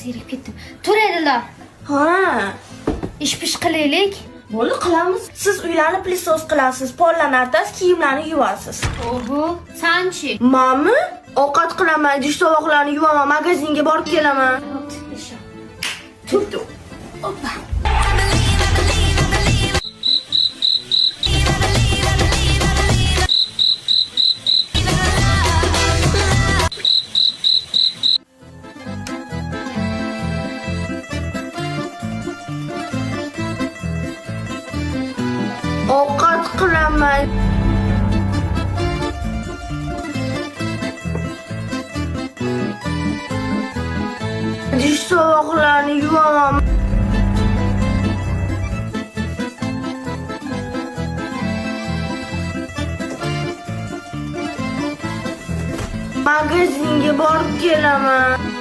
Zerikib ketdim. Tur Dildor. Ha. Ish pish qilaylik. Bo'ldi, qilamiz. Siz uylarni пылесос qilasiz, pollarni artasiz, kiyimlarni yuvasiz. Oho, sanchi. Mami, ovqat qilaman, idish tovoqlarni yuvaman, magazinga borib kelaman. Bo'pti, ish. Turdi. Oppa. Ovqat qilaman. Idish tovoqlarni yuvaman. Magazinga borib kelaman.